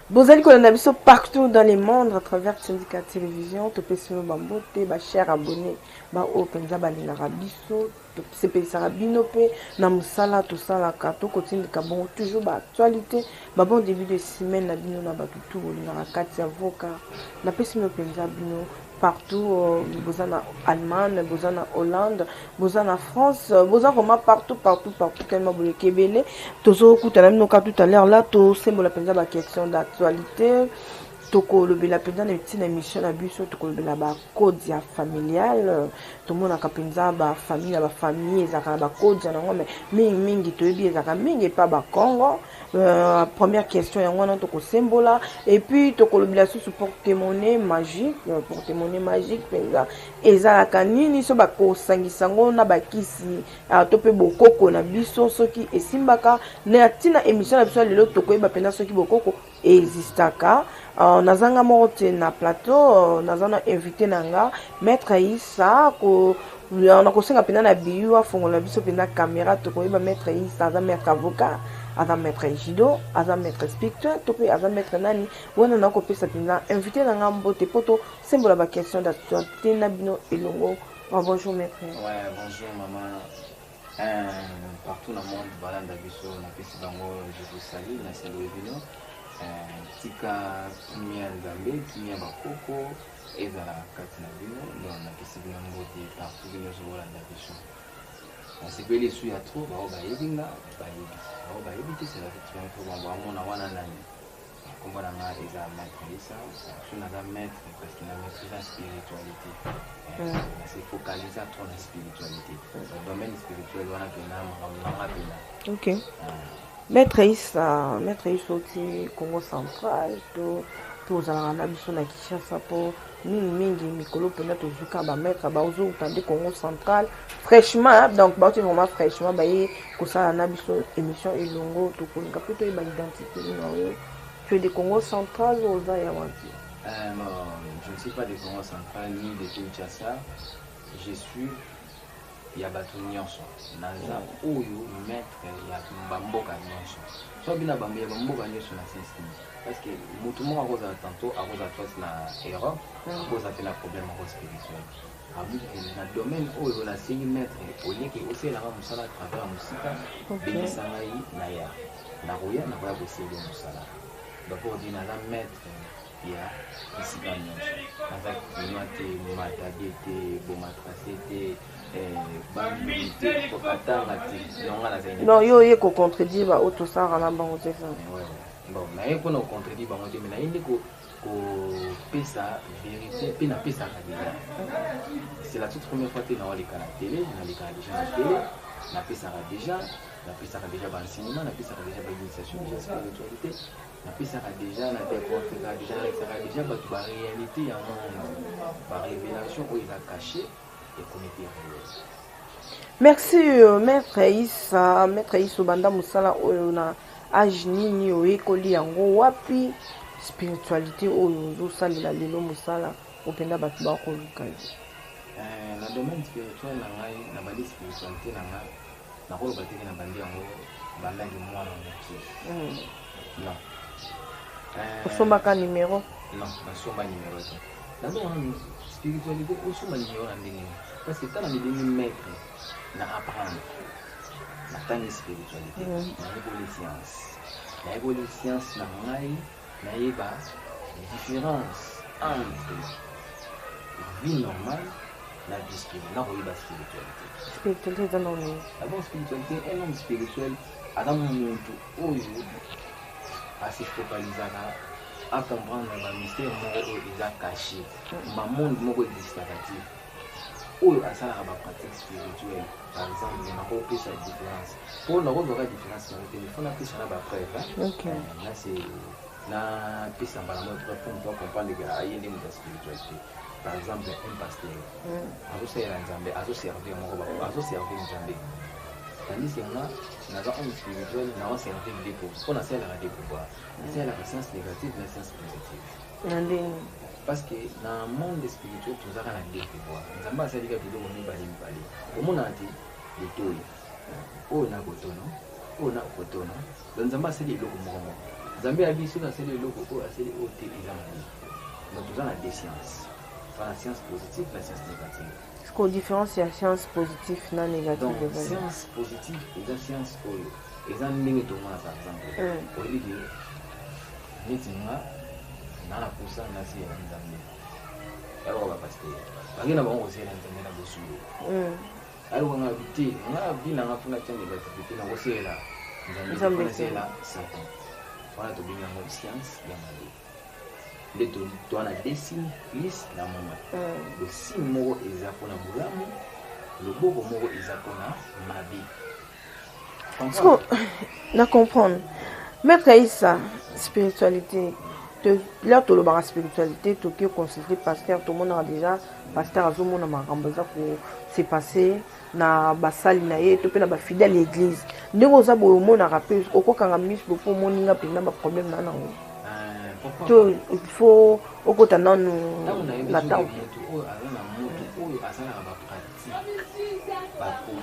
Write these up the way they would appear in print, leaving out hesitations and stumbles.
Bozali kolanda biso partout dans le monde à travers Syndicat Télévision. Topesi bino bambote, ba chers abonnés, ba oyo mpenza balingaka biso, tosepelisaka bino mpe na mosala tosalaka, tokotindika bongo toujours ba actualité, ba bon début de semaine na bino na bato tout bolingaka kati ya voka. Napesi bino mpenza bino partout, boza na Allemagne, boza na Hollande, boza na France, boza vraiment partout, partout, partout, tellement boleki ebele. Tozokutana bino ka tout à l'heure là, tosembola mpenza ba question d'actualité, tokolobela mpenza na ntina émission na biso, tokolobela ba code ya familial. Tomonaka mpenza ba famille na ba famille ezalaka na ba code ya nango, mais mingimingi toyebi ezalaka mingi epa bakongo. Première question yango wana tokosembola, et puis tokolobela susu porte-monnaie magique. Porte-monnaie magique mpenza ezalaka nini? So bakosangisa yango na bakisi to mpe bokoko na biso, soki esimbaka na ntina émission na biso ya lelo, tokoyeba mpenza soki bokoko existaka. Nazanga moko te na plateau, naza na invité na nga, maître Issa. Ko nakosenga mpenza na biyu afongola biso mpenza caméra, tokoyeba maître Issa aza maître avocat, aza maître judo, aza maître spirituel to mpe aza maître nani wana. Nakopesa mpenza invité na nga mbote mpo tosembola baquestion d'actualité na bino elongo. Bonjour maître. Ouais, bonjour maman. Partout dans le monde, balanda biso, napesi bango, je vous salue, na salue bino. Tika kimia Nzambe, kimia bakoko ezala kati na bino. Donc napesi bino mbote partout bino nyonso bolanda biso. Nasepeli esu ya trop. Bao bayebi nga bayebi, bao bayebi te, c'est la toute première fois bango bamona wana nani. Nkombo na nga eza maître Issa. So naza maître parce que na maîtrise en spiritualité, nase focalisa trop na spiritualité, domaine spirituel wana mpena makambo na nga mpena. Ok, maître Issa, maître Issa oti Congo Central to tozalaka na biso na Kinshasa? Mpo mingimingi mikolo mpenza tozuka bamaître bazouta nde Congo Central fraîchement, donc bauti vraiment fraîchement, baye kosala na biso émission elongo. Tokolinga mpe toyeba identité na oyo. Tu es de Congo Central ou oza ya wapi? Non, je ne suis pas de Congo Central ni de Kinshasa. Je suis ya bato nyonso. Naza oyo maître ya bamboka nyonso. So bino bambo ya bamboka nyonso na sens nini? Parce que motu moko akozala tantôt, akozala soit na Europe, akozala mpe na problème moko spirituel. Abuki na domaine oyo, nasengi maître olieke osalelanga mosala à travers ya mosika, bengisa ngai na ya nakoya kosala mosala. Donc pour dire, naza maître ya esika nyonso. Naza kinois te, matadie te, bomatrace te, bandundu te, katanga te. Donc nga nazali Non, yo oye kocontredire baoyo tosalaka na bango te, ça? Bon, naye mpona kocontredire bango te, mais naye nde kopesa vérité mpe napesaka déjà. C'est la toute première fois te naoleka na télé. Nalekaka déjà na télé, napesaka déjà baenseignement, napesaka déjà bainitiation, déjà spiritualité napesaka déjà, na décortikaka déjà, nalakisaka déjà bato baréalité ya monde, barévélation oyo eza caché ekomi te réel. Merci, maître Issa. Maître Issa, obanda mosala oyo na age nini? Oyekoli yango wapi, spiritualité oyo ozosalela lelo mosala openda bato bakoluka yo? Na domaine spirituel na ngai, nabandi spiritualité na ngai, nakoloba teke nabandi yango bandaki mwana moke, non. Osombaka numéro? Non, nasomba numéro te. D'abord nanu spiritualité, osomba numéro na ndenge nini? Parce que tala, mibengi maître na apprendre, natangi spiritualité, nayeboli science, nayeboli science na ngai, nayeba différence entre vie normale na vie spirituelle, nakoyeba spiritualité. Spiritualité eza na nini? D'abord spiritualité, un homme spirituel aza motu oyo ase focalisaka acomprendre bamystère moko oyo eza caché, bamonde moko existaka te, oyo asalaka bapratique spirituelle. Par exemple, nakopesa différence mpo nakozwaka différence moko te, mais faut napesa na bapreuve. Nase napesa mbala moko preuve mpo moto acomprendre ke aye nde moto ya spiritualité. Par exemple, un pasteur azosalela Nzambe, azoservir moko, azoservir Nzambe, tandis que nga naza homme spirituel, naoservir deux pouvoir, mpo nasalelaka deux pouvoir: nasalelaka science négative na science positive. Na ndenge? Parce que na monde spirituel tozaka na deux pouvoir. Nzambe asalika biloko mibale mibale, omonaka te litoyi oyo na kotono, oyo na kotono. Donc Nzambe asali eloko moko moko. Nzambe abi soki asali eloko oyo asali oyo te eza mabe. Donc toza na deux sciences. Toza na science positive na science négative. Siko différence ya science positive na négative Donc science positive eza science oyo eza ndenge tomona par exemple. Oyebi ke neti nga na na posa nasiyela Nzambe. Yaloka ba pasteur. Bange na bango kosiyela Nzambe na bosulo. Ayoka nga bi te nga vie na nga funa tia négativité na koseyela nzambe te naseyela satan wana tobengi yango science ya mabe nde toa na deux signes plus na moins le signe moko eza mpona bolamu loboko moko eza mpona mabe. So, na comprendre maître Aïssa, spiritualité l'heure tolobaka spiritualité, toki consulter pasteur, tomonaka déjà pasteur azomona makambo eza ko se passer na basali na ye to mpe na bafidèle ya église. Ndenge oza boye, omonaka mpe okokanga miso mpo omoninga mpenza baproblème na nango to il faut okota nanu na ntango? Moto oyo aza na moto oyo asalaka bapratique,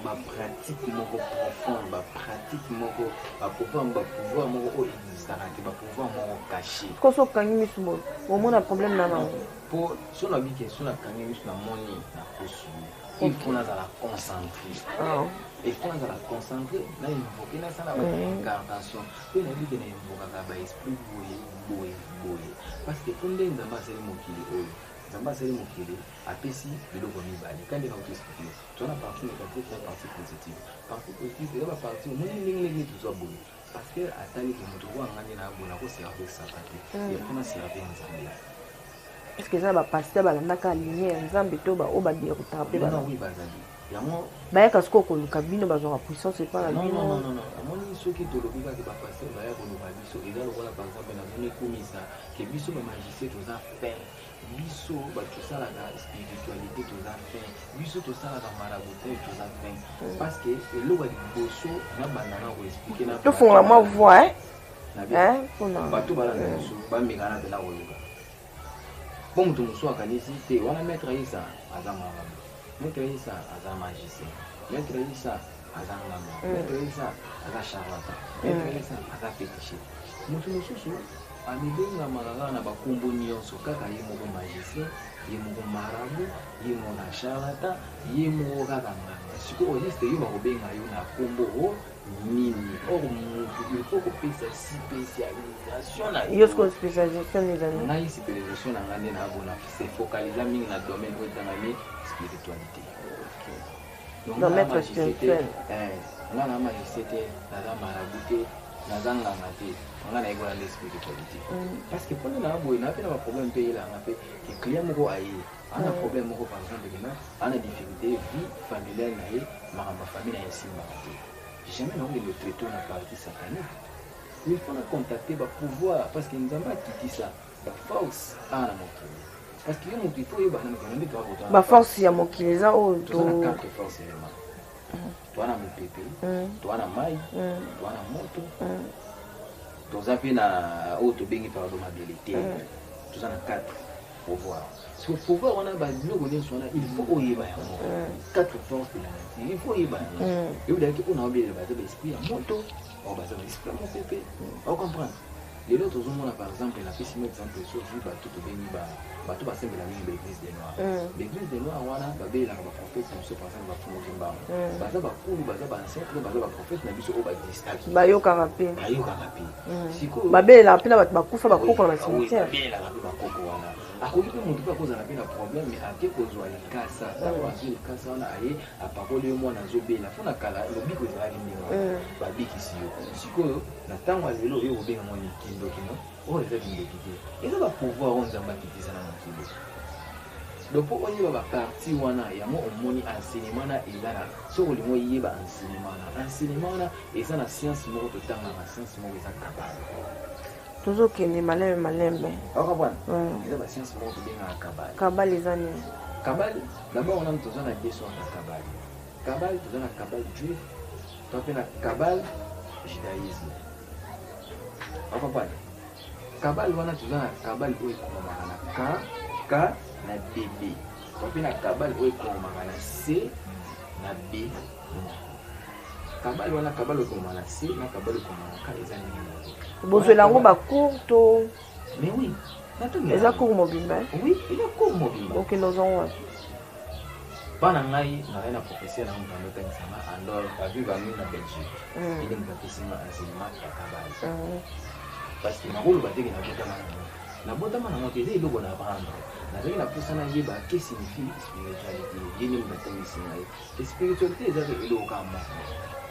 bapratique moko profonde, bapratique moko, bapouvoir, bapouvoir moko oyo existaka te, bapouvoir moko caché. Koso okangi miso boye, omona problème na nango? Mpo so na bike, so nakangi miso, namoni, nakosi yo, il faut nazala concentré. Il faut nazala concentré, na invoke, nasala baincarnation mpe nayebi ke na invokaka baesprit boye boye boye, parce que mpo nde Nzambe asali mokili oyo, Nzambe asali mokili, apesi biloko mibale. Kandi na koexpliquer, toza na partie négative na partie positive. Partie positive eza bapartie omoni ndenge ndenge tozwa boye. Parce que ataliki moto oyo anga nde na boye, nakoservir Satan te, il faut naservir Nzambe. Est ce que eza na bapasteur balandaka ligne ya Nzambe to baoyo baderutaka mpe? Non, oui, bazali yango. Bayaka sikoyo koluka bino, bazwaka puissance epa na non? Bino? Non, non, non, amoni soki tolobi kaka bapasteur baya koluka biso, eza lokola par exemple nazomikumisa ke biso bamagicien toza fin, biso bato tosalaka spiritualité toza fin, biso tosalaka maraboutage toza fin, parce que eloko ya liboso nabanda na koexpliquer na Tofongola mwa voix. Na bien. Bato balanda biso, bamekana mpena koluka mpo moto mosusu akanisi te wana maître Isa aza marabout, maître Isa aza magicien, maître Isa aza nganga, maître Isa aza charlatan, maître Isa aza fétiche. Moto mosusu amibengamaka kaka na bakombo nyonso, kaka ye moko magicien, ye moko marabout, ye moko na charlatan, ye moko kaka nganga. Sikoyo juste yo bakobenga yo na kombo o nini? Or motu il faut kopesa spécialisation na yo. Sikoyo spécialisation ezali? Ngai spécialisation na ngai nde nabona se focalisa mingi na domaine oyo etangami spiritualité. Donc Donc, nga na maître magicien te. spirituel. Nga na magicien te, naza marabout te, naza nganga te, nga nayekola nde spiritualité, parce que mpona na boye na mpe na baproblème mpe eyelanga mpe ke client moko aye ana problème moko, par exemple kena ana difficulté vie familiale na ye, makambo ya famille na ye esimbaka te, jamais nakokende traiter na partie satanique. Il faut na contacter bapouvoir, parce que Nzambe akitisa baforce awa na mokili, parce que yo moto il faut oyeba na mokili nde toza kotala. Baforce ya mokili eza oyo? Toza na quatre forces éléments: toza na mopepe, toza na mai, toza na moto, toza mpe na oyo tobengi, pardon, mabele te. Toza na quatre pouvoir. So pouvoir wana, babiloko nyonso wana, il faut oyeba yango. Quatre forces de la nature, il faut oyeba yango. Oyebelaki oyo naobelela, baza baesprit ya moto oyo, baza baesprit ya mopepe, ocomprendre. Lelo tozomona, par exemple, napesi mo exemple, sozwi bato tobengi bato basembela mingi baéglise de noir. Baéglise de noir wana babelelaka baprophète na biso, par exemple bafungoki mbango, baza bakulu, baza baancêtre, baza baprophète na biso oyo baexistaki. Bayokaka mpe. Bayokaka mpe sikoyo. Babelelaka mpe na bato bakufa, bakoko na bacimetière. Babelelaka mpe bakoko wana. Akoki mpe motu mpe akozala mpe na problème, mais ake kozwa likasa. Ntango azwi likasa wana, aye apakoli yo, mwana azobela mpo na kala lobiko ezalaki ndenge wana, babikisi yo. Sikoyo na ntango ya lelo oyo kobenga mwa kindoki, no, oyo eza kindoki te, eza bapouvoir oyo Nzambe akitisa na mokili. Donc mpo oyeba bapartie wana yango, omoni enseignement na eza na, soki olingi oyeba enseignement wana, enseignement wana eza na science moko totangaka, science moko eza kabbale. Tozokende malembe malembe. Okapwana eza bascience moko tobengaka kabbale. Kabbale eza nini? Kabbale, d'abord nanu toza na deux sortes ya kabbale. Kabbale, toza na kabbale juif, to mpe na kabbale judaïsme. Okapwana kabbale wana, toza na kabbale oyo ekomamaka na K, K na DB, to mpe na kabbale oyo ekomamaka na C na B. Kabale wana, kabale okoma na se na kabale okoma na ka, eza ndenge moko. Bozwela yango bacours to? Mais oui. Eza cours mobimba? Oui, eza cours mobimba. Okende ozongo wapi? Mpa na ngai, nazali na professeur na moto andotangisanga andor aviva mingi na Belgique. Ede moto apesinga enseignement ya kabale, parce que nakoloba teke nabotama nango, nabotama nango te. Eza eloko na apprendre. Nazalaki na mposa nayeba que signifie spiritualité. Ye nde moto atangisi ngai. Spiritualité ezaka eloko kaka moko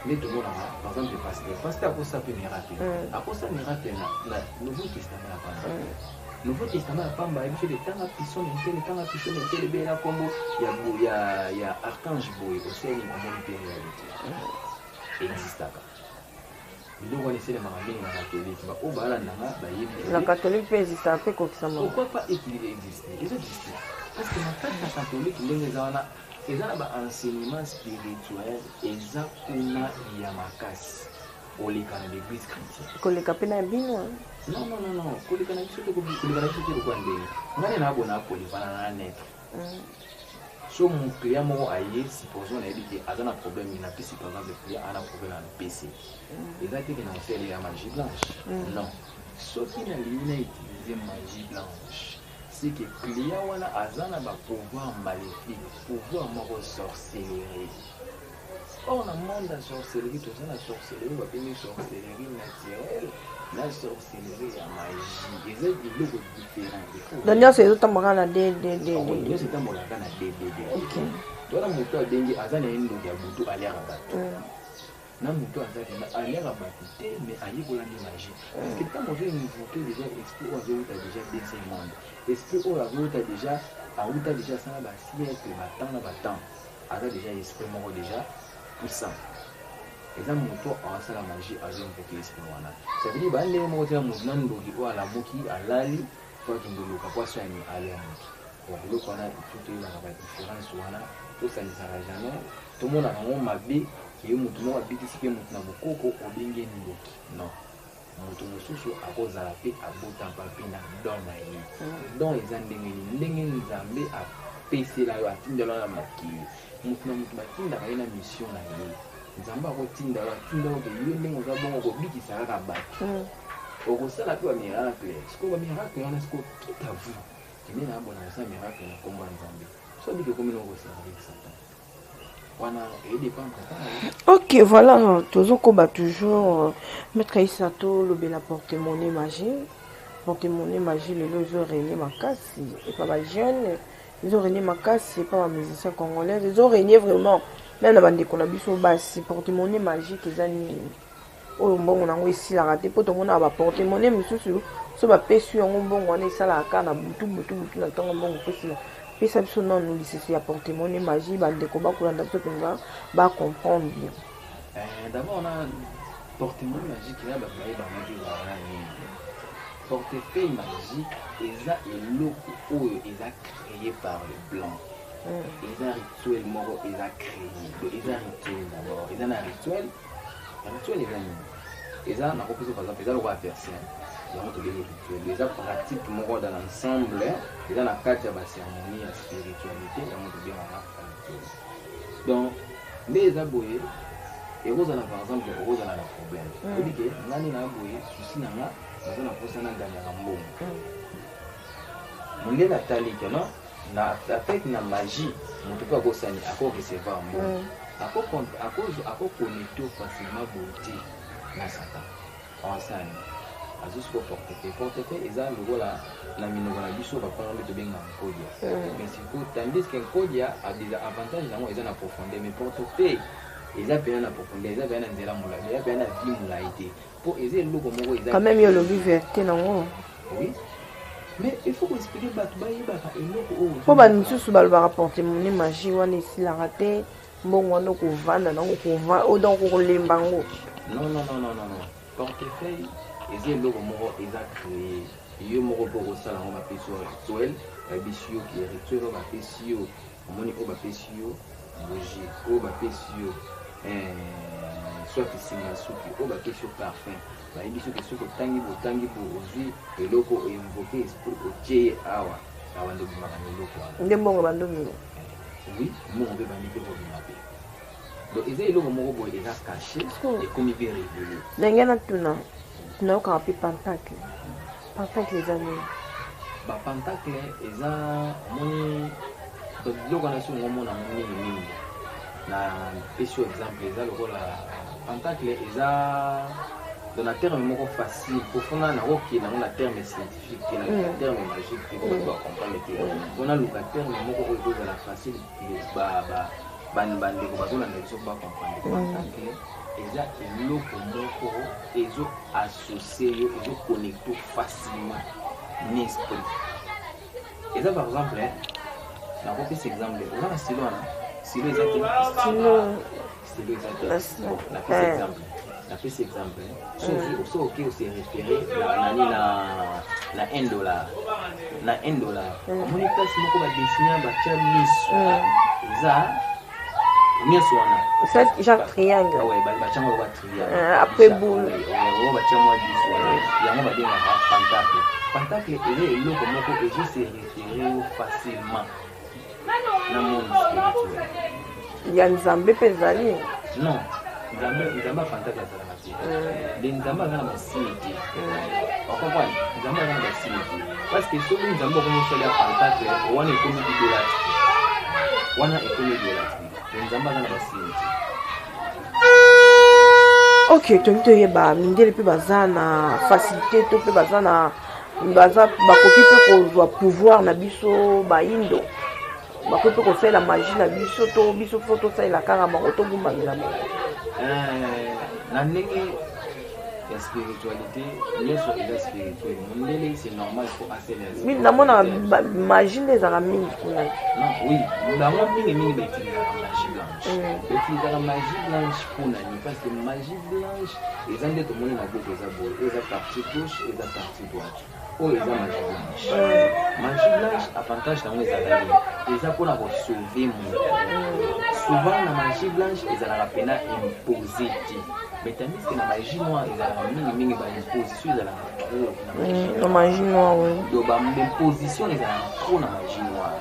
nde tomonaka. Par exemple, pasteur akosala mpe miracle, akosala miracle na Nouveau Testament ya pamba. Nouveau Testament ya pamba yebi soki etanga pison intele, etanga pison intele, ebeyela nkombo ya archange boye, osali, omoni mpe réalité existaka. Biloko wana esalemaka mingi na catholique. Baoyo balandanga bayebi. Na catholique mpe existaka mpe kokisama? Pourquoi pas existe? Ezo existe parce que na kati ya catholique, ndenge eza wana, eza na baenseignement spirituel, eza kuna ya makasi koleka na l'église chrétienne. Koleka mpe na bino? Non, non, non, non, koleka na biso te, koleka na biso te. Lokwa ndenge ngai nabona kolevana na netre, so mo client moko aye, supposons nayebi ke aza na problème, napesi par exemple client aza na problème ya PC, eza te ke na kosala ya magie blanche, non. Soki nalingi na utiliser magie blanche, c'est que client wana aza na bapouvoir maléfique, pouvoir moko sorcellerie. Or na monde ya sorcellerie, toza na sorcellerie babengi sorcellerie naturelle na sorcellerie ya magie. Eza biloko différent. Donc nyonso ezotambolaka na d d d? Nyonso etambolaka na d d d. Towana moto abengi aza na ye ndoki ya butu, aliaka bato, na moto aza pena aliaka bato te, mais ayekola nde magie, parce que ntango ozo invoke déjà esprit oyo azowuta déjà deuxième monde, esprit oyo azowuta déjà, awuta déjà asala basiècle, batemps na batemps, aza déjà esprit moko déjà puissant. Eza moto awasala magie, azo invoke esprit wana. Ça veut dire baa ndenge moko te na moto na ndoki oyo alamuki, alali po akende oluka po asala nini, alia moto. Bon, biloko wana, il faut toyebaka badifférence wana. Tosangisaka jamais, tomonaka yango mabe ke motu moko abikisi mpe motu na bokoko, obenge ndoki. Non, moto mosusu akozala mpe abotama mpe na don na ye. Don eza ndenge nini? Ndenge Nzambe apesela yo, atindela yo na mokili. Motu na motu batindaka ye na mission na ye. Nzambe akotinda yo, atinda yo ke yo ndenge oza bongo, okobikisa kaka bato, okosala mpe bamiracle. Sikoyo bamiracle wana, sikoyo quitte à vous kende na abona kosala miracle na nkombo ya Nzambe, so abiki okomi noko koservir Satan wana, edépendre kaka. Ok, voilà, tozokoba toujours. Maître Issa, tolobela porte-monnaie magie. Porte-monnaie magie lelo ezorégner makasi epa bajeune, ezorégner makasi epa bamusicien congolais, ezorégner vraiment même na bandeko na biso basi. Porte-monnaie magique eza nini, oyo mbongo nango esilaka te? Mpo tomonaka baporte-monnaie mosusu, so bapesi yango mbongo wana, esalaka kaka na butu butu butu, na ntongo mbongo pesila. Pesa biso nanu lisese ya porte-monnaie magie, bandeko bakolanda biso mpenza bacomprendre bien. D'abord, na porte-monnaie magique eza, bato bayebaka te ezala na nini. Portefeuille magique eza eloko oyo eza créé par le blanc. Eza rituel moko eza créé. Donc eza rituel d'abord, eza na rituel. Rituel eza nini? Eza, nakopesa par exemple, eza lokola verset, yango tobengi rituel. Eza pratique moko dans l'ensemble, eza na kati ya bacérémonie ya spiritualité, yango tobengaka rituel. Donc nde eza boye, ekozala par exemple okozala na problème, oyebi ke ngani na boye, souci na nga, naza na mposa naganyaka mbongo. Mondele atali ke non, na avec na magie, moto mpe akosani, akorecevoir mbongo, akoconnecte facilement boye te na Satan. Awasani azwi siko portefeuille. Portefeuille eza lokola na minoko na biso bakongo nde tobengaka nkodia, mais sikoyo, tandis que nkodia avantage nango eza na profondeur, mais portefeuille eza pena na profondeur, eza pena na nzela molai, eza pena na vie molai te, mpo eza eloko moko eza Quand même yo olobi vérité nango. Oui, mais il faut koexpliquer, bato bayebaka eloko oyo. Mpo bato misusu balobaka porte-monnaie magie wana esilaka te, mbongo wana okovanda nango, donc okolemba yango. Non, non, non, non, non, non. Portefeuille eza eloko moko eza créé. Yo moko mpo okosala yango, bapesi yo rituel, bayebisi yo ke rituel oyo bapesi yo, omoni oyo bapesi yo bougie, oyo bapesi yo soit singa suki, oyo bapesi yo parfum, bayebi soki soki otangi botangi bo ozwi eloko, oinvoke esprit, otie ye awa, abanda obimaka na eloko wana. Nde mbongo bando bima? Oui, mbongo mpe bandi mpe kobima mpe. Donc eza eloko moko boye eza caché, ekomi mpe révélé. Ndenge natuna, nayokaka mpe pentacle. Pentacle eza nini? Bapentacle eza, omoni, biloko wana soki ngomona yango mingimingi, na pesi yo exemple, eza lokola pentacle eza donc na terme moko facile pofuna nakokende yango na terme scientifique te, na terme magique te, po bato bacomprendre te. Mpona luka terme moko oyo ekozala facile, bandeko bazolanda biso bacomprendre. Pentacle eza eloko moko ezo associe yo, ezoconnecte facilement na esprit. Eza par exemple, nakopesa exemple, oza na stylo wana, stylo eza te? Stylo. Stylo eza te. Bon, napesa exemple, napesi exemple. So oke ose référé na nani, na 1 dollar, na 1 dollar, omoni place moko badessiner, batya miso, eza nyonso wana. Genre triangle. Batyango lokola triangle. Après boule. Oyo batya mwa biso wana, yango babengaka pentacle. Pentacle eza eloko moko ezo se référé yo facilement na monde spirituel. Ya Nzambe mpe ezali? Non, Nzambe, Nzambe ya pentacle azalaka te. De Nzambe aza na basigne te, ocomprendre? Nzambe aza na basigne te, parce que soki Nzambe okomi osali ya pentacle wana, ekomi idolâtrie wana, ekomi idolâtrie. De Nzambe aza na basigne te. Ok, tolingi toyeba, mindele mpe baza na facilité to mpe baza na baza bakoki mpe kozwa pouvoir na biso bayindo? Bakoki mpe kosalela magie na biso to biso faut tosalela kaka bango, togumbamela bango? Na ndenge ya spiritualité, nyonso eza spirituel. Mondele, c'est normal, faut asalela. Namonaka magie nde ezalaka mingi kuna. Non, oui, bango mingimingi bautilisaka magie blanche. Bautilisaka magie blanche mpona nini? Parce que magie blanche eza nde tomoni maboko eza boye, oyo eza partie gauche, oyo eza partie droite, oyo eza magie blanche. Magie blanche, avantage nango ezalaka nini? Eza mpona kosauver moto. Souvent na magie blanche ezalaka mpena imposé te, mais tandis que na magie noire ezalaka mingimingi baimposition ezalaka trop na magie. Na magie noire, oui. Donc baimposition ezalaka trop na magie noire,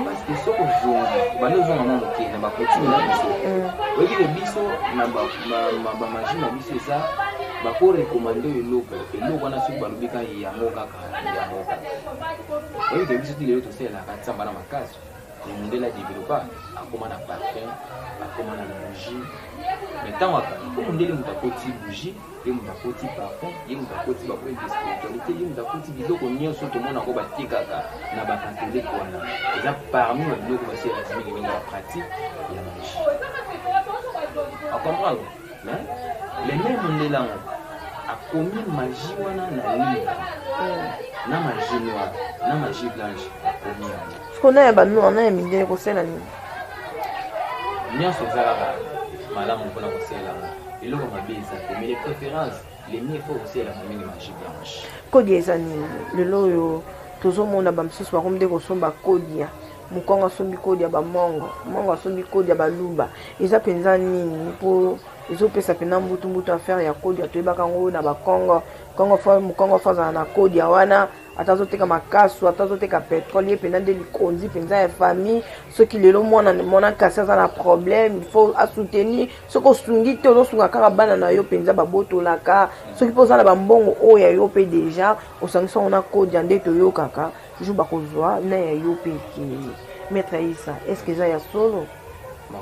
parce que soki ozongi, obandi ozonga mwa moke na bacoutume na biso, oyebi ke biso na bamagie na biso eza bakorecommander eloko, eloko wana soki balobi kaka yango, kaka yango kaka. Oyebi ke biso ti lelo tosalelaka nzamba na makasi. Mondele adevelopa, akóma na parfum, akóma na bougie. Mais ntango po mondele moto akoti bougie, ye moto akoti parfum, ye moto akoti bapoint de spiritualité, ye moto akoti biloko nyonso tomonako batekaka na bacatholique wana, eza parmi babiloko basalelaka mingimingi ya pratique ya magie, ocomprendre? Mais le même mondele yango akomi magie wana na livre, na magie noire, na magie blanche, akomi yango. Sikoyo ya banoir na ya mindele kosala nini? Nyonso eza kaka malamu mpona kosalela yango, eloko mabe eza te, mais les préférences, le mieux, faut kosalelaka mingi magie blanche. Kodia eza nini? Lelo oyo tozomona bamisusu bakomi nde kosomba kodia. Mokongo asombi kodia, bamongo, mongo asombi kodia, baluba. Eza mpenza nini? Mpo ezopesa mpena mbutu mbutu. Affaire ya kodia, toyebaka yango na bakongo. Kongo faut, mokongo faut azala na kodia wana, ata azoteka makasu, ata azoteka pétrole, ye mpenza nde likonzi mpenza ya famille. Soki lelo mwana mwana kasi aza na problème, il faut asoutenir. Soki osungi te, ozosunga kaka bana na yo mpenza babotolaka. Soki mpo oza na bambongo oyo ya yo mpe déjà osangisi yango na kodia, nde toyokaka jour bakozwa na ya yo mpe ekei. Maître Isa, est ce que eza ya solo? Bon,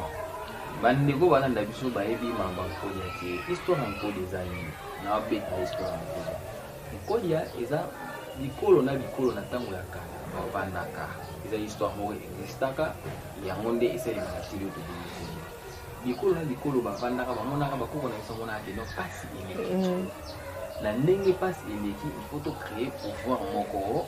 bandeko balanda biso bayebi makambo ya nkodia te. Histoire ya nkodia eza nini? Nabeta histoire ya nkodia. Nkodia eza bikolo na bikolo na ntango ya kala bavandaka. Eza histoire moko existaka, yango nde esalemaka tili oyo tobengi nkodia. Bikolo na bikolo bavandaka, bamonaka, bakoko na biso bamonaka ke non, pasi eleki. Na ndenge pasi eleki, il faut tocréer pouvoir moko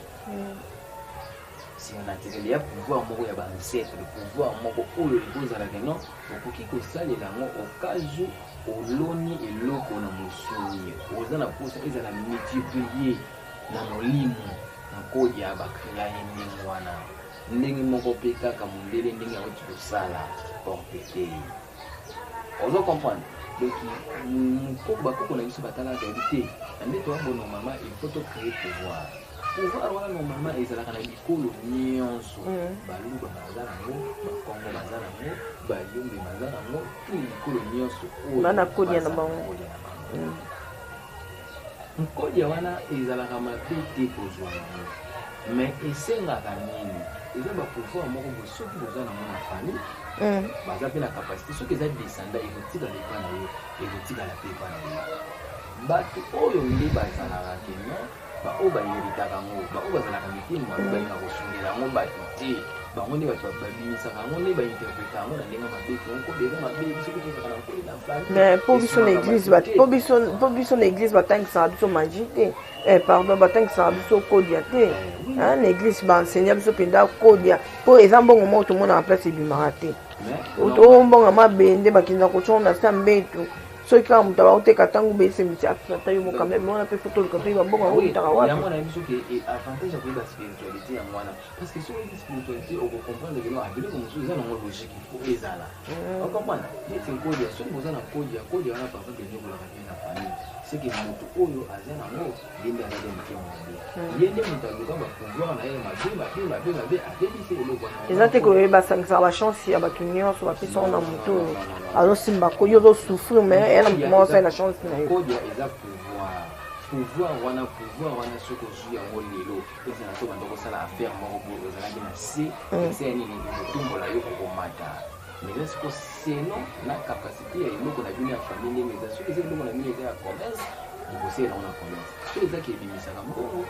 surnaturel, ya pouvoir moko ya baancêtre, pouvoir moko oyo ekozalaka non, okoki kosalela yango au cas où oloni eloko na mosuni, oza na mposa ezala multiplié na molimo. Na kodia bacréa ye ndenge wana, ndenge moko mpe kaka mondele ndenge awuti kosala porte. Ozo comprendre? Donc bakoko na biso batalaka, yebi te na nde toyabo. Normalement il faut tocréer pouvoir. Pouvoir wana normalement ezalaka na bikolo nyonso. Baluba baza nango, bakongo baza nango, bayombe baza nango, tout bikolo nyonso oyo Bana kodia na baza bango. Kodia na bango. Nkodia wana ezalaka mabe te kozwa yango, mais esengaka nini? Eza bapouvoir moko boye, soki boza nango na famille, baza mpe na capacité. Soki eza descendant, ekotikala epa na yo, ekotikala mpe epa na yo. Bato oyo nde bazalaka keno baoyo bayeritaka yango, baoyo bazalaka mitema mabe, balingaka kosungela yango bato te. Bango nde bato babimisaka yango, nde bainterpreta yango na ndenge mabe, ke nkode eza mabe. Biso mpe tozalaka na nkode na famille. Mais mpo biso na Esungaka église bato te. Mpo biso na église batangisaka biso magie te, pardon, batangisaka biso kodia te. Hein, na église baenseigne biso mpenza kodia, mpo eza mbongo moko tomonaka place ebimaka te. Mais O mbongo mabende bakendaka kotia na se ya mbeto, soki kaka moto abaoteka ntango besemisi ata yo moka meme wana mpe fo toluka toyeba mbongo yango Oui, ebutaka wapi. Yango nayebi soki avantage ya koyeba spiritualité yango wana, parce que soki oyebi spiritualité, okocomprendre ke non, biloko mosusu eza nango logique, il faut ezala ocomprendre. Neti nkodia, soki boza na kodia, kodia wana par exemple enyokolaka mpe na famille, c'est que moto oyo aza nango, ye nde aza nde motema mabe, ye nde moto aluka bapouvoir na ye mabe mabe mabe mabe, abebisi eloko wana. Eza te koyeba basangisaka bachance ya bato nyonso, bapesa ngo na motu oyo azosimba ko yo ozosouffrir, mais eya na motu moko asali na chance na yo. Kodia eza pouvoir. Pouvoir wana, soki ozwi yango lelo, ezala to banda kosala affaire moko boye, ozalaki na se ese ya nini, ekotombola yo, okomata. Mais eza siko selon na capacité ya eloko na bino ya famille ndenge eza. Soki eza eloko na bino eza ya commerce, bokosalela yango na commerce. Soki ezaki ebimisaka mbongo,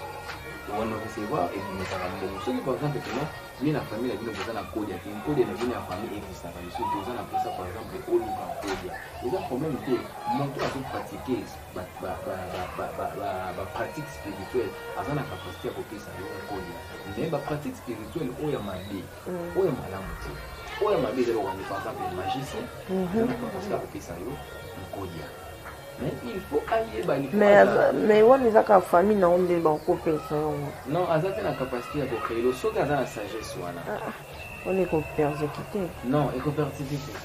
wana recevoir ebimisaka mbongo. Soki par exemple keno bino na famille na bino boza na kodia te, kodia na bino ya famille existaka lisusu te, oza na mposa par exemple oluka kodia, eza problème te. Moto azopratike bapratique spirituelle aza na capacité ya kopesa yo kodia, mais bapratique spirituelle oyo ya mabe, oyo ya malamu te. Oyo ya mabe eza lokola par exemple magicien aza na capacité ya kopesa yo nkodia, mais il faut ayeba, il faut Mais wana eza kaka famille na yo nde bakopesa yango. Non, aza te na capacité ya kocréer lo soki aza na sagesse wana. Wana ekopersécuter. Non, ekopersécuter te.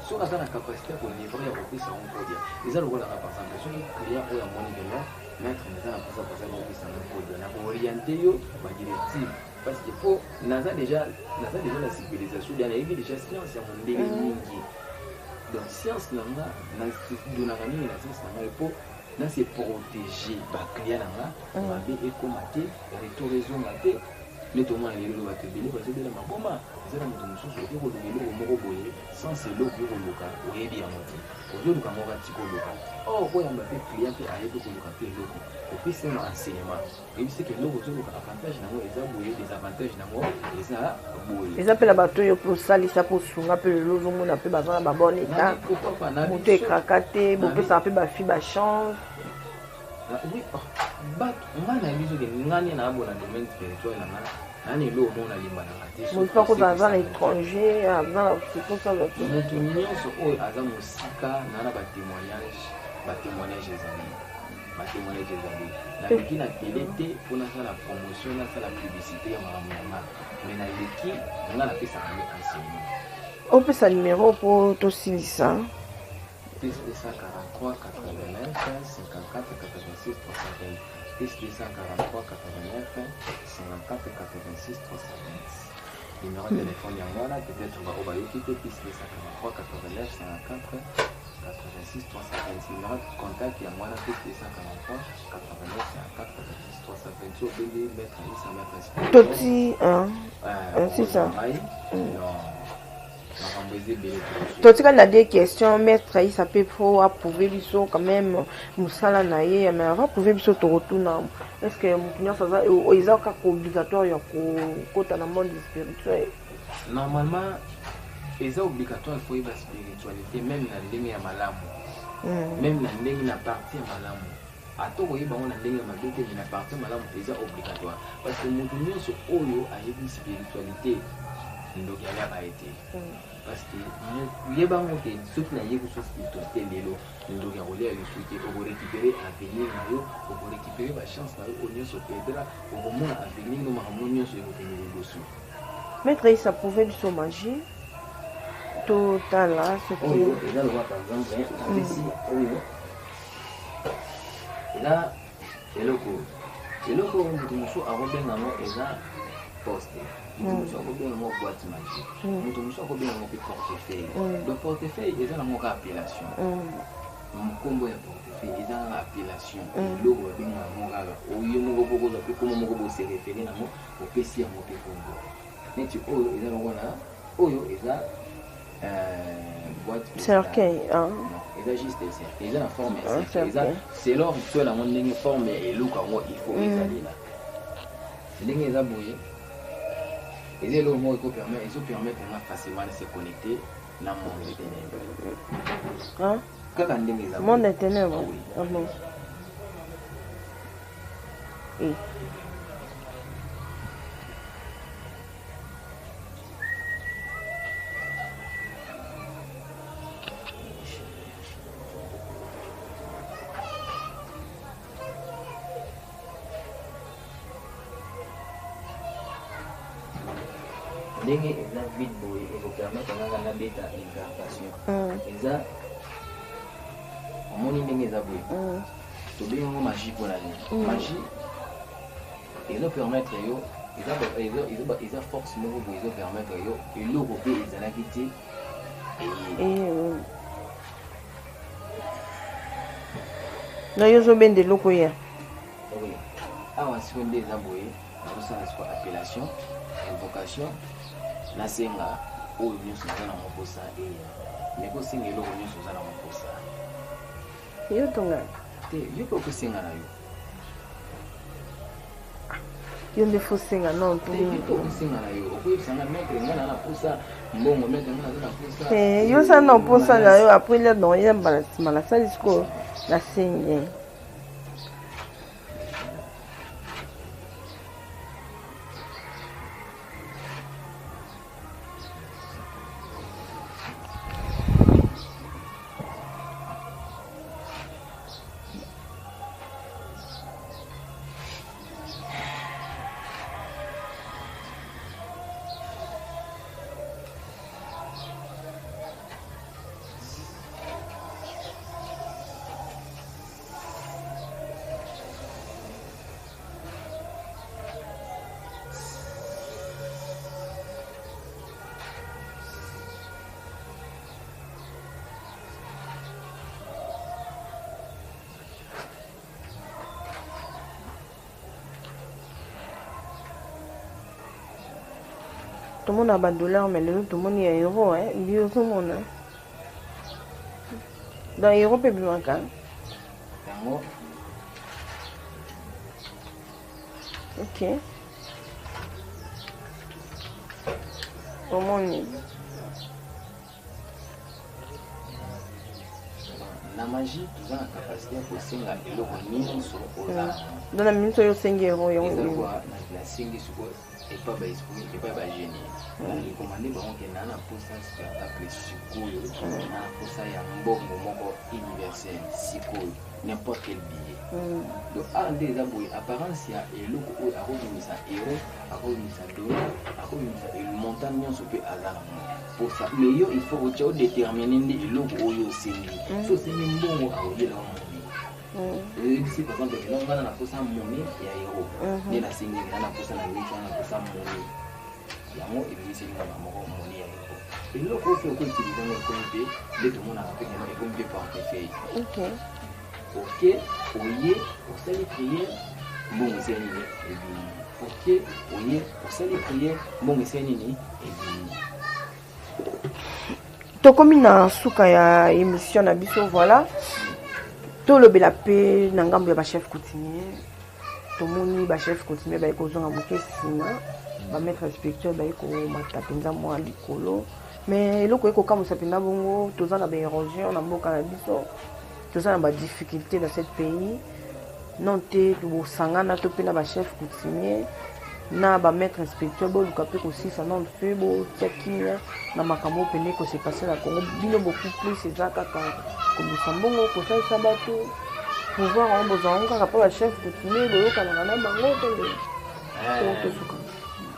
Soki aza na capacité ya kolivre, ya kopesa yango kodia, eza lokolaka par exemple soki client oyo amoni ke non, maître, naza na mposa par exemple kopesa yango kodia, na kooriente yo badirective, parce que po naza déjà na civilisation dia, nayebi déjà science ya mondele mingi. Donc science na nga, nadonaka mingi na science na ngai mpo na se protéger baclient na nga, mabe ekóma te, retour ezonga te. Nde tomona lelo bato ebele bazobela maboma. Eza na moto mosusu okoki koluka eloko moko boye, sans eloko yo koluka, oyebi yango te, ozoluka moko ati koluka or koyamba mpe client mpe ayebi koluka mpe eloko, opesi na enseignement, oyebisi ke eloko ozoluka, avantage nango eza boye, désavantage nango eza boye. Eza mpe na bato oyo mpe osalisa mpe osunga mpe lelo ozomona mpe baza na babon état, moto ekraka te, bopesaka mpe bafi bachance. Oui, bato ngai nayebi soki ngai nde naabo na domaine spirituel na ngai, nani eloko moko nalimbanaka te. Moto mpe akozala aza na étranger, aza na sikosa. Moto nyonso oyo aza mosika na batémoignage, batémoignage ezali, batémoignage ezali. Naleki na télé te mpo nasala promotion, nasala publicité ya makambo na nga, mais naleki nga napesaka nde enseignement. Opesa numéro mpo tosilisa. +243 89 54 86 320, +243 89 54 86 320, numéro ya téléphone yango wana. Peut-être baoyo bayoki te, +243 89 54 86 320, numéro de contact yango wana, +243 89 54 86 320. So obengi maître Isa, maître Toti, hein? C'est ça. Ngai non, makambo eza ebele. Totikali na deux questions. Maître Isa mpe po aprouve biso quand même mosala na ye, mais avant prouve biso, tokotuna: est ce que moto nyonso aza, eza kaka obligatoire ya kokota na monde spirituel? Normalement eza obligatoire, il faut yeba spiritualité, même na ndenge ya malamu, même na ndenge na partie ya malamu. Ata koyeba yango na ndenge ya mabe te, mais na partie ya malamu eza obligatoire, parce que moto nyonso oyo ayebi spiritualité, ndoki aliaka ye te. Parce que yeba yango ke soki nayebi so spiritualité lelo, ndoki akolia lisu te. Okorécupérer avenir na yo, okorécupérer bachance na yo oyo nyonso pedra, okomona avenir no, makambo nyonso ekokende liboso. Maître Isa, prouve biso magie, totala soki Oyo eza lokola par exemple napesi oyo, eza eloko. Eloko oyo moto mosusu akobenga yango eza poste, moto mosusu akobenga yango boîte magique, moto mosusu akobenga yango mpe portefeuille. Donc portefeuille eza nango kaka appellation. Nkombo ya portefeuille eza kaka appellation, eloko babenga yango kaka oyo moko mpo kozwa mpe nkombo moko bose référé nango, opesi yango mpe nkombo. Neti oyo eza lokola oyo eza boîte cercueil. Non, eza juste cercueil, eza na forme ya cercueil, eza selon rituel yango ndenge forme ya eloko yango il faut ezalela ndenge eza boye. Eza eloko moko ekopermettre, ezopermettre nga facilement de se connecter na monde de ténèbres. Kaka ndenge eza. Monde de ténèbres. Oui. Ah bon. Eh. Ndenge eza vide boye, ekopermettre ngaka nabeta incantation. Eza, omoni ndenge eza boye, tobengi yango magie. Mpona nini magie? Ezopermettre yo, eza force moko boye ezopermettre yo eloko mpe ezalaki te eye. Na yo ozobenda eloko ya Oui. Awa sikoyo nde eza boye, nazosala sikoyo appellation, invocation, nasenga oyo nyonso eza na moposa eya. Me kosenga eloko nyonso oza na moposa. Yo tonga. Te, yo mpe okosenga na yo. Yo nde fosenga non? Te, yo mpe okosenga na yo, okoyebisanga: maître, ngai na na posa mbongo, maître, ngai naza na posa. Yo oza na posa na yo, après lia don ya mbala nsima nasali sikoyo, nasengi. Tomona badollar, mais lelo tomoni ya euro. Bi ozomona donc euro mpe ebimaka. Yango. Ok, omoni. Na magie toza na capacité ya kosenga eloko nyonso oza. Donc na minute oyo osengi euro yango. Eza kwa nasengi sikoyo epa baesprit, epa bagenie, narecommande bango ke naa na posa spectacle sikoyo, naa na posa ya mbongo moko universel sikoyo, n'importe quel billet. Donc awa nde eza boye, apparence ya eloko oyo akobimisa euro, akobimisa dollar, akobimisa montant nyonso mpe aza nango posa. Mais yo il faut otya, odétermine nde eloko oyo osengi. So osengi mbongo, akoyela yo monnaie. Oyebisi par exemple kino ngana na posa monnaie ya euro, nde nasengi nga na posa na mingi wana, na posa monnaie yango, ebimiseli nga moko monnaie ya euro. Eloko oyo mpe okoutilize yango, ekomi mpe nde tomonaka mpe keno ekomi mpe portefeuille. Ok, oye osali prière, mbongo esali nini? Ebimi. Ok, oye osali prière, mbongo esali nini? Ebimi. Tokomi na suka ya émission na biso. Voilà, tolobela mpe na ngambo ya bachef coutumier. Tomoni bachef coutumier baye kozonga moke nsima, bamaître spirituel baye komata mpenza mwa likolo. Mais eloko ekokamwisa mpenza bongo, toza na baérosion na mboka na biso, toza na badifficulté dans cette pays. Non te, bosangana to mpe na bachef coutumier na bamaître spirituel, boluka mpe kosisa non mpe botia kimia na makambo oyo pene kose passer na Congo. Bino beaucoup plus eza kaka kobisa mbongo, kosalisa bato pouvoir yango, bozwa yango kaka mpo bachef coutumier boyokanaka na bango to nde tosuka.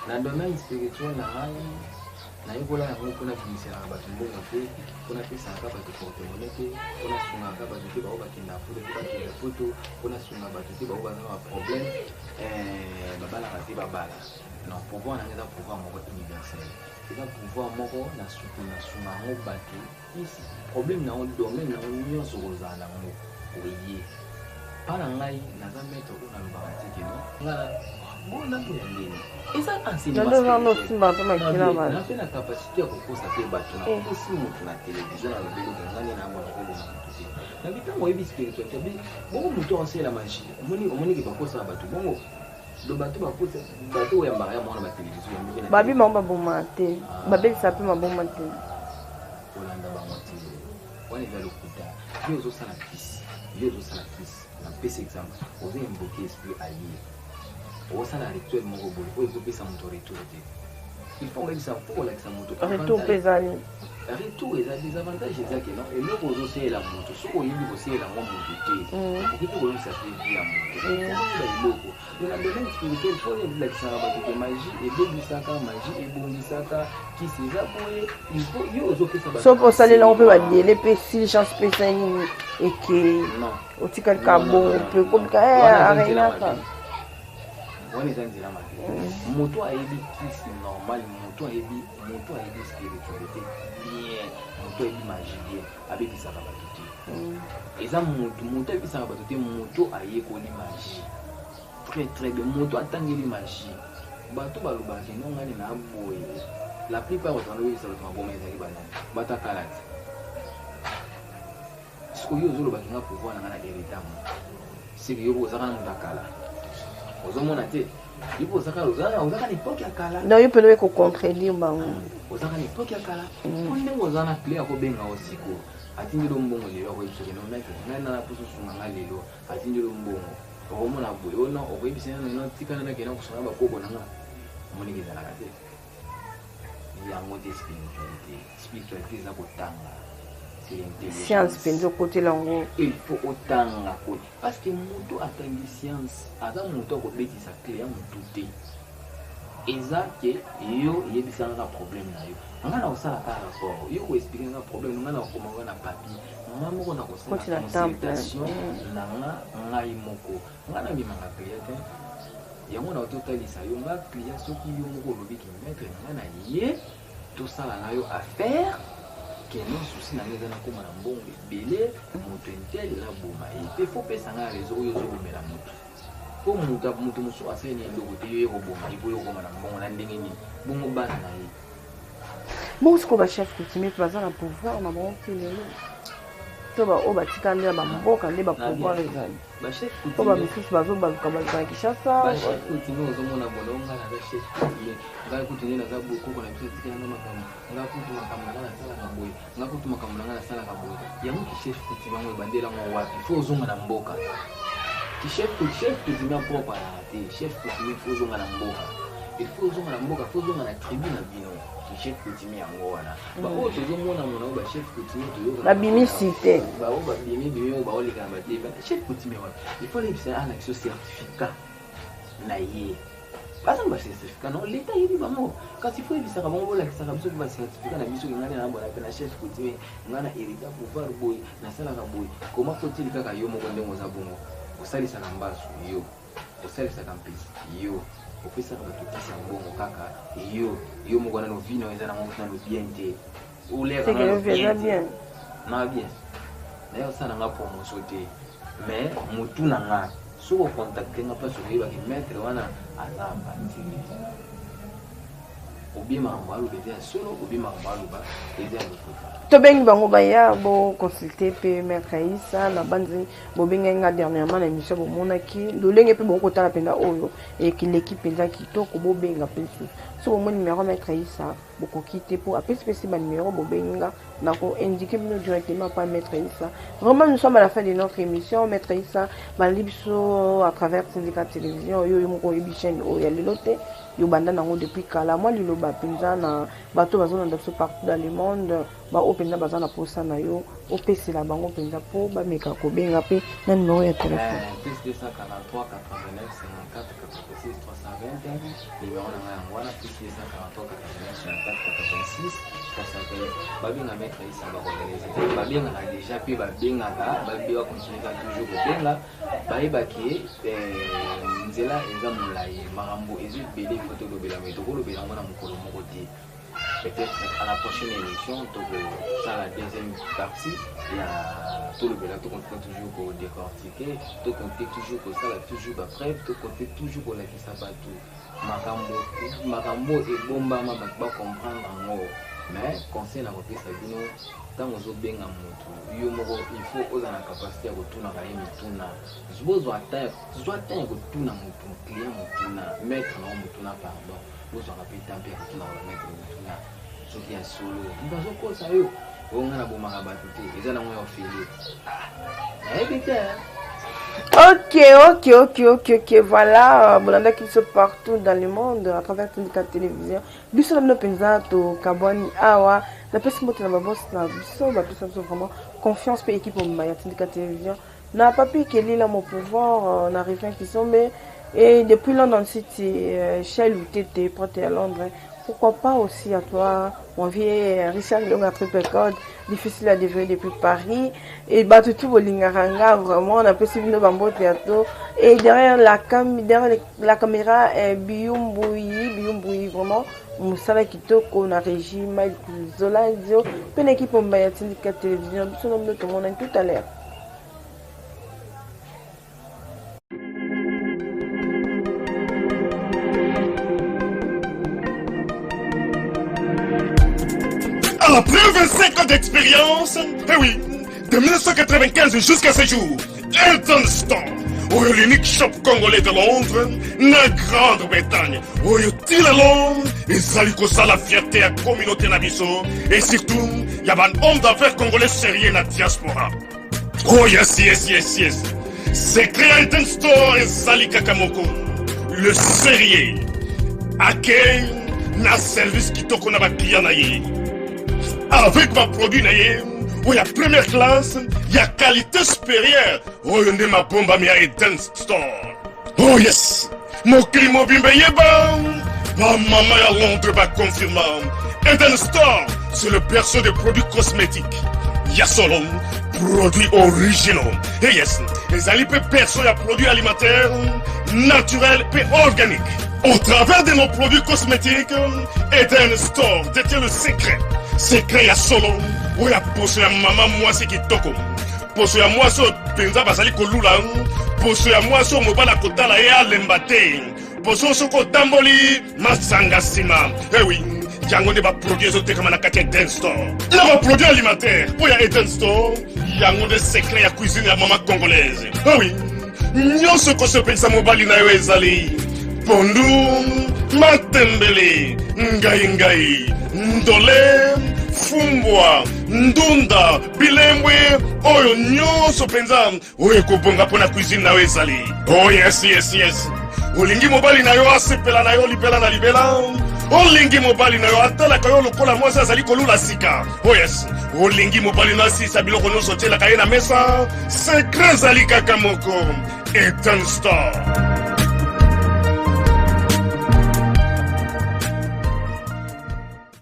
Na domaine spirituel na ngai. Nayekola yango mpo nabimiselaka bato mbongo te, mpo napesaka bato porte-monnaie te, mpo nasungaka bato te baoyo bakendaka poto te bakenda poto, mpo nasunga bato te baoyo baza na baproblème, babalaka te babala. Non, pouvoir na ngai eza pouvoir moko universel, eza pouvoir moko nasuku nasunga yango bato isi problème na yango, domaine na yango nyonso kozala na yango oye mpa na ngai. Naza maître oyo nalobaka te que non, nga bona boya ndeni eza enseignement. Mpe na capacité ya kokosa te bato. Nakosi motu na télévision, nalobi eloko nga nde nayamona koboma motu te. Nabi ntango oyebi spiritualité bi bongo, motu aosala magie, omoni, omoniki bakosaka bato bongo. Do bato bakosa bato oyambaka ya mwana batelevizio yambi. Babi bango baboma te, babebisa mpe maboma te. Kolanda bango te, wana eza lokuta. Yo ozosala kisi, yo ozosala kisi, napesi exemple, ozo invoquer esprit aye, okosala rituel moko boye oyo ezopesa moto retour te. Il faut oyebisa, faut kolakisa moto. Retour mpe ezali. Retour eza désavantage, eza que non, eloko ozosalela moto, soki oyebi kosalela yango moto te, okoki mpe koyebisa mpe vie ya moto. Oyeba eloko na domaine spirituel, faut elakisaka bato que magie ebebisaka, magie ebongisaka, kisi eza boye. Il faut yo ozopesa bato. Soki osalela yango mpe badele mpe sili chance mpe esali nini, eke otikali ka bongo mpe komika arenaka. Wana eza nzela mabe. Moto ayebi kisi normal, moto ayebi, moto ayebi spiritualité bien, moto ayebi magie bien, abebisaka bato te. Eza moto, moto ayebisaka bato te. Moto ayekoli magie très très bien, moto atangeli magie, bato balobaka no ngani na boye. La plupart bato banobebisa bato maboma ezalaki banani? Bato akala te. Sikoyo yo ozolobaki nga pouvoir na nga na hérita mo seke yo ozaka na moto akala, ozomona te, yo mpo ozaka na époque ya kala. Non, yo mpena oye kocontredire bango. Ozaka na époque ya kala, mpo ndenge oza na clé akobenga yo sikoyo, atindeli yo mbongo lelo, akoyebisa que non, maître, ngai nana mposo osunga nga lelo, atindeli yo mbongo, okomona boye o non, okoyebisa nano no tikana nakenda kosunga bakoko na nga. Omoniki ezalaka te yango te. Spiritualité, spiritualité eza kotanga, c'est l'intelligence. Science mpenza okotela yango. Il faut otanga ko, parce que moto atangi science aza moto akobetisa clé ya motu te. Eza que yo yebisanga nga problème na yo, nga na kosala ka rapport, yo koexpliquer nga problème, nga na kokoma nga na papier, nga moko na kosala consultation na nga ngai moko. Nga nabimaka client te, yango na totalisa yo nga client. Soki yo moko olobi que maître na nga na ye tosala na yo affaire, que non, souci na nga eza nakóma na mbongo ebele, moto un tel naboma ye mpe faut pesa nga raison oyo ozobomela moto, mpo moto, moto mosusu asali eloko te, yo ye koboma ye mpo yo okóma na mbongo na ndenge nini? Bongo bana na ye? Bongo sikoyo bachef coutumier mpe baza na pouvoir na bango ti lelo to baoyo batika nde na bamboka nde bapouvoir ezali po bamisusu bazobaluka baluka na Kinshasa? Bachef coutumier ozomona bono, nga naza chef coutumier, ngai kutu nde naza boye, koko na biso atikelanga makambo, nga kutu makambo na nga nasalaka boye, nga kutu makambo na nga nasalaka boye. Yango kichef coutumier yango ebandelango wapi? Faut ozonga na mboka. Chef, chef coutumier propre alaka te. Chef coutumier, faut ozonga na mboka, il faut ozonga na mboka, faut ozonga na tribu na bino. Chef coutumier yango wana, baoyo tozomona mona oyo bachef coutumier toyoka babimisi te. Baoyo babimi bimi, oyo baoleka na batv, chef coutumier wapi? Il faut alebisa, alakisa certificat na ye. Baza na bacertificat? Non, leta ayebi bango, kasi faut yebisaka bango, bolakisaka biso mpe bacertificat na biso. Ngai na bona mpe na chef coutumier, ngai na hérita pouvoir boye, nasalaka boye. Koma faut-il kaka yo moko ndenge oza bongo, osalisaka mbasu, yo osalisaka mpesi, yo opesaka bato kisi ya mbongo, kaka yo, yo moko nano vie na yo eza nango nano bien te. Oleka nano bien te na bien naye osala nga promotion te, mais motu na nga soki ocontacter nga, place okoyebaki maître wana aza aventurier, obie makambo aloba eza ya solo, obie makambo aloba eza ya lokuta. Tobengi bango baya boconsulte mpe maître Aisa na banzi. Bobengai nga dernièrement na émission, bomonaki lolenge mpe bokotala mpenza oyo ekileki mpenza kitoko. Bobenga mpe lisusu so bomoni numéro maître Aisa, bokoki te mpo apesipesi banumero. Bobengi nga, nako indiquer bino directement pa maître Issa. Vraiment, nous sommes à la fin de notre émission. Maître Issa, balandi biso à travers Syndicat Télévision, oyo yo moko oyebi chaîne oyo ya lelo te, yo banda nango depuis kala. Mwa liloba mpenza na bato bazolanda biso partout dans le monde, baoyo mpenza baza na posa na yo. Opesela bango mpenza mpo bameka kobenga mpe na numero ya telefone. Plus 243 89 54 86 320, numéro na ngai yango wana, plus 243 89 54 86 320. Babenga maître Issa, bakoorganize te. Babengaka déjà mpe babengaka, bacontinue kaka toujours kobenga. Bayebaki nzela eza molai, makambo eza ebele, faut tolobela, mais tokolobela yango na mokolo moko te. Peut-être à la prochaine émission tokosala deuxième partie ya tolobela. Tocontinue toujours kodécortiquer, tocontinue toujours kosala toujours bapreuve, tocontinue toujours kolakisa bato makambo, makambo ebombama, bato bacomprendre yango. Mais conseil na kopesa bino, ntango ozobenga motu, yo moko il faut ozala na capacité ya kotunaka ye mituna. Bozwa temps, zwa temps ya kotuna motu, client motuna, maître nango motuna. Pardon, bozwaka mpe temps mpe ya kotunaka bamaître motuna. Soki ya solo moto azokosa yo, oyo ngai nabomaka bato te, eza nango ya ofele, nayebi te. Ok, voilà. Bolandaki biso partout dans le monde à travers Tindika Télévision. Biso na bino mpenza tokabwani awa. Napesi mbote na babosi na biso, bapesa biso vraiment confiance, mpe équipe mobimba ya Tindika Télévision, na Papi Kelila, mon pouvoir, na Rivin Kisombe, et depuis London City, Shell Utete, prête à Londres. Pourquoi pas aussi à toi, mon vieux Richard Longa, triple code, difficile à développer depuis Paris. Et bah, tout bolingaka nga, vraiment, on a apprécié bino bambote bientôt. Et derrière la caméra, Biyumbouyi, Biyumbouyi, vraiment, mosala kitoko na régie, Mike Zolazio, pe na équipe ya Tindika Télévision, biso na bino tomonani tout à l'heure. Après 25 ans d'expérience, eh oui, de 1995 jusqu'à ce jour, Elton Store, oyo l'unique shop congolais de Londres, na Grande-Bretagne, oyo tii lelo, ezali kosala fierté ya communauté na biso, et surtout, ya ba homme d'affaires congolais sérieux na diaspora. Oh yes. Secret ya Elton Store ezali kaka moko. Le sérieux. Accueil na service kitoko na baclient na ye. Avec baproduit na ye oyo ya première classe, ya qualité supérieure, oyo nde mabombami ya Eden Store. Oh yes, mokili mobimba eyeba, bamama ya Londres baconfirma, Eden Store, c'est le berceau des produits cosmétiques ya solo, produits originaux. Et yes, ezali mpe berceau ya produits alimentaires naturels mpe organiques. Au travers de nos produits cosmétiques, Eden Store détient le secret, secret ya solo oyo ya poso ya mama mwasi kitoko, poso ya mwasi oyo mpenza bazali kolula, poso ya mwasi oyo mobali akotala ye alemba te, poso soki otamboli masanga nsima. Ewi, yango nde baproduit ezotekama na kati ya Eden Store, na baproduit alimentaire mpo ya Eden Store. Yango nde secret ya cuisine ya mama congolaise. Ewi, nyonso ekosepelisa mobali na yo ezali pondu, matembele, ngai ngai, ndole, fumbwa, ndunda, bilembwe, oyo nyonso mpenza oyo ekobonga mpo na cuisine na yo ezali. Oh yes, olingi mobali na yo asepela na yo libela na libela, olingi mobali na yo atalaka yo lokola mwasi azali kolula sika. Oh yes, olingi mobali na asisa biloko nyonso otielaka ye na mesa, secret ezali kaka moko: Eden Store.